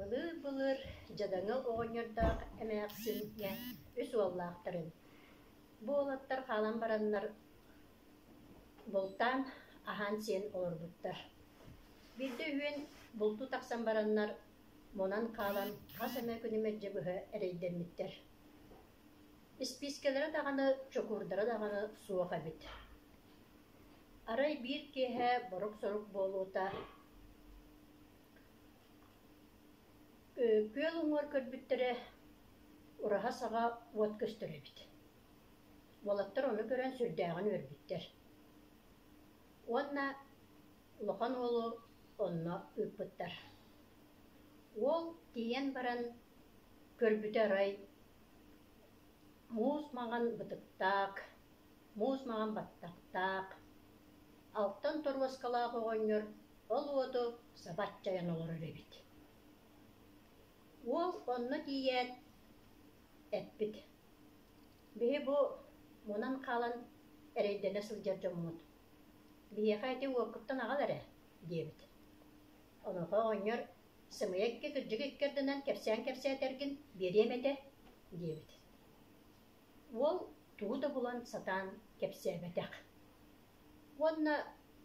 Былыыр-былыр дьадаҥы оҕонньордоох эмээхсиҥҥэ үс уоллаахтарын, бу уолаттар хаалан бараннар бултаан, аһаан-сиэн олорбуттар. Биирдэ үһүөн бултуу тахсан бараннар, мунан хаалан хас эмэ күнү мэлдьи быһа эрэйдэммиттэр. Испиискэлэрэ даҕаны, чокуурдара даҕаны суох эбит. Арай биир киэһэ борук-сорук буолуута Күөл уҥуор көрбүттэрэ ураһа саҕа уот көстөр эбит. Уолаттар ону көрөн сүрдээҕин үөрбүттэр. Уонна улахан уолу онно ыыппыттар. Уол тиийэн баран көрбүтэ арай муус маҥан бытыктаах, муус маҥан баттахтаах, алтан торуоскалаах оҕонньор ол уоту саба аччайан олорор эбит. Уол онно тиийээт эппит: «Биһи бу мунан хаалан эрэйдэнэ сылдьар дьоммут. Биһиэхэ ити уоккуттан аҕал эрэ» диэбит. Онуоха оҕонньор: «Сымыйа икки кырдьык икки ардынан кэпсээн кэпсээтэргин биэриэм этэ» диэбит. Уол тугу да булан сатаан кэпсээбэтэх. Уонна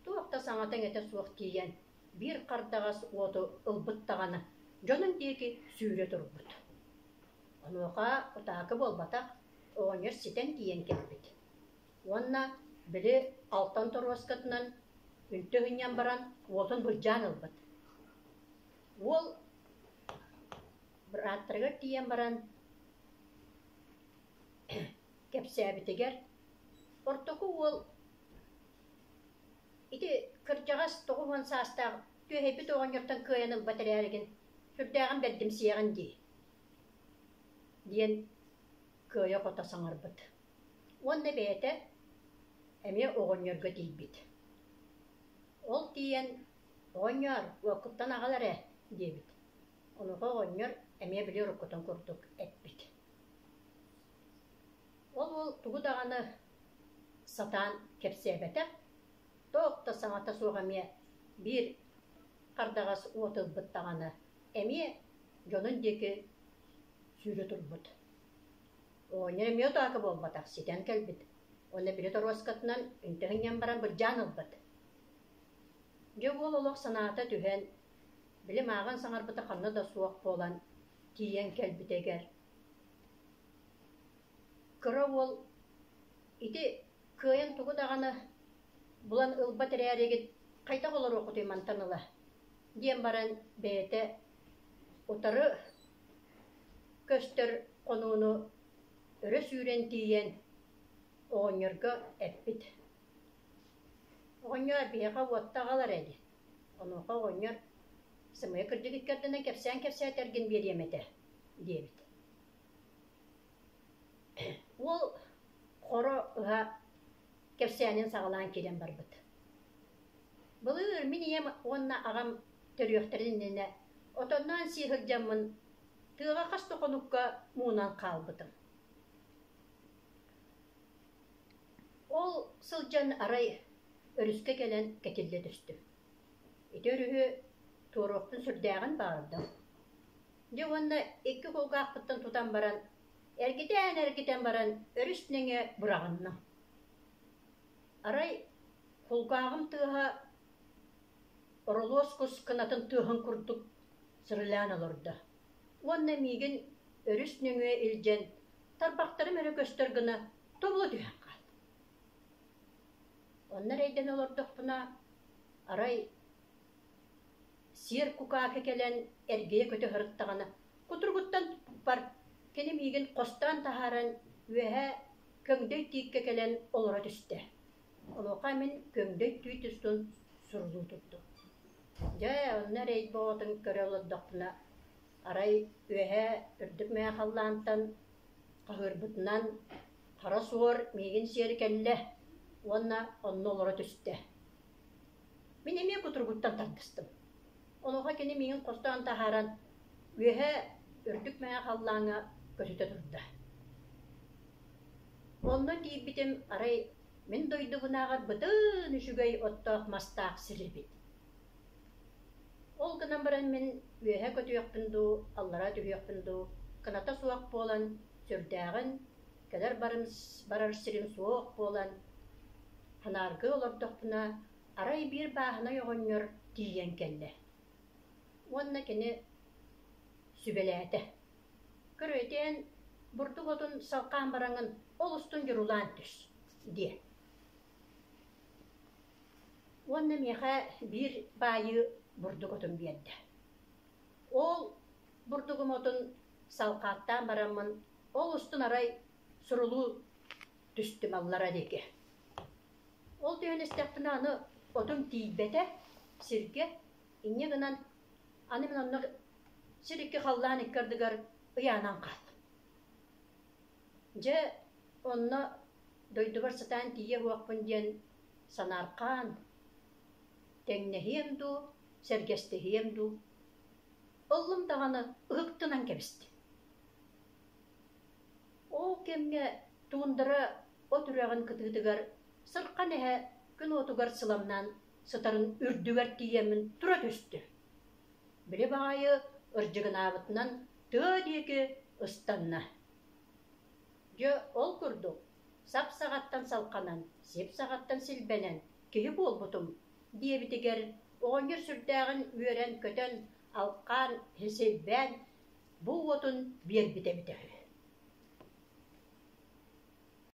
туох да саҥата-иҥэтэ суох тиийэн, биир хардаҕас уоту ылбыт даҕаны, дьонун диэки сүүрэ турбут. Онуоха утаакы буолбатах, оҕонньор ситэн тиийэн кэлбит. Уонна били алтан торуоскатынан үнтү ыһынньан баран уотун былдьаан ылбыт. Уол бырааттарыгар тиийэн баран кэпсээбитигэр ортоку уол ити кырдьаҕас 90 саастаах түөһэйбит оҕонньортон кыайан ылбат эрээригин сүрдээҕин бэрдимсийэҕин дии диэн кыайа-хото саҥарбыт. Уонна бэйэтэ эмиэ оҕонньорго тиийбит. Ол тиийэн «Оҕонньоор, уоккуттан аҕал эрэ» диэбит. Онуоха оҕонньор эмиэ били уруккутун курдук эппит. Ол уол тугу даҕаны сатаан кэпсээбэтэх, туох да саҥата суох эмиэ биир хардаҕас уот ылбыт даҕаны эмиэ дьонун диэки сүүрэ турбут. Оҕонньор эмиэ утаакы буолбатах, ситэн кэлбит. Уонна били торуоскатынан үнтү сынньан баран былдьаан ылбыт. Дьэ уол олох санаата түһэн, били мааҕын саҥарбыта ханна да суох буолан тиийэн кэлбитигэр Кыра уол ити кыайан тугу даҕаны булан ылбат эрээригит хайдах олоруоххутуй мантан ыла диэн баран бэйэтэ утары көстөр хонууну өрө сүүрэн тиийэн оҕонньорго эппит: «Оҕонньоор, биһиэхэ уотта аҕал эрэ» диэн. Онуоха оҕонньор: «Сымыйа кырдьык икки ардынан кэпсээн кэпсээтэргин биэриэм этэ» диэбит. Уол хоро ыһа кэпсээнин саҕалаан киирэн барбыт. Былыр мин ийэм уонна аҕам төрүөхтэрин иннинэ отонноон сии сылдьаммын тыаҕа хас да хонукка муунан хаалбытым. Ол сылдьан арай өрүскэ кэлэн кэтиллэ түстүм. Ити өрүһү туоруохпун сүрдээҕин баҕардым. Дьэ уонна икки кулгаахпыттан тутан баран, эргитэн-эргитэн баран өрүс нөҥүө быраҕынным. Арай кулгааҕым тыаһа оролуос кус кынатын тыаһын курдук сырылаан олордо уонна миигин өрүс нөҥүө илдьэн тарбахтарым эрэ көстөр гына тобулу түһэн хаалла. Онно эрэйдэнэ олордохпуна, арай Сиэр кукаакы кэлэн эргийэ көтө сырыттаҕына, кутуругуттан туппар, кини миигин хостоон таһааран үөһэ көҥдөй тииккэ кэлэн олоро түстэ. Онуоха мин көҥдөй түүт устун сурулуу турдум. Дьэ, онно эрэй боҕотун көрө олордохпуна, арай үөһэ үрдүк мэҥэ халлаантан хаһыырбытынан хара суор миигин сиэри кэллэ уонна онно олоро түстэ. Мин эмиэ кутуругуттан тардыстым. Онуоха кини миигин хостоон таһааран, үөһэ үрдүк мэҥэ халлааҥҥа көтүтэ турда. Онно тиийбитим, арай мин дойдубунааҕар бытыын үчүгэй оттоох мастаах сир эбит. Ол гынан гынан баран мин үөһэ көтүөхпүн дуу, аллара түһүөхпүн дуу кыната суох буолан, сүрдээҕин кэлэр барар сирим суох буолан, санааргыы олордохпуна, арай биир бааһынай оҕонньор тиийэн кэллэ. Уонна кини сүбэлээтэ: «Көрүөтэн, бурдук отун салҕаан бараҥҥын ол устун дьурулаан түс» диэ. Уонна миэхэ биир баайыы бурдук отун биэрдэ. Ол бурдугум отун салҕааттаан бараммын, ол устун арай сурулуу түстүм аллара диэки. Ол түһэн истэхпинэ аны отум тиийбэтэ сиргэ, инньэ гынан аны мин онно сир икки халлаан икки ардыгар ыйаанан хааллым. Дьэ, онно дойдубар сатаан тиийэ уһуохпун диэн санаарҕаан, тэҥнэһиэм дуу, сэргэстэһиэм дуу, ыллым даҕаны ыһыктынан кэбистим. Ол кэмҥэ туундара от үрэҕин кытыытыгар сырхан эһэ күн уотугар сыламнаан сытарын үрдүгэр тиийэммин тура түстүм. Били баҕайы ырдьыгынаабытынан тыа диэки ыстанна. Дьэ, ол курдук, сап саҕаттан салҕанан, сип саҕаттан силбэнэн киһи буолбутум диэбитигэр оҕонньор сүрдээҕин үөрэн-көтөн, алҕаан, силбээн бу уотун биэрбит эбитэ үһү.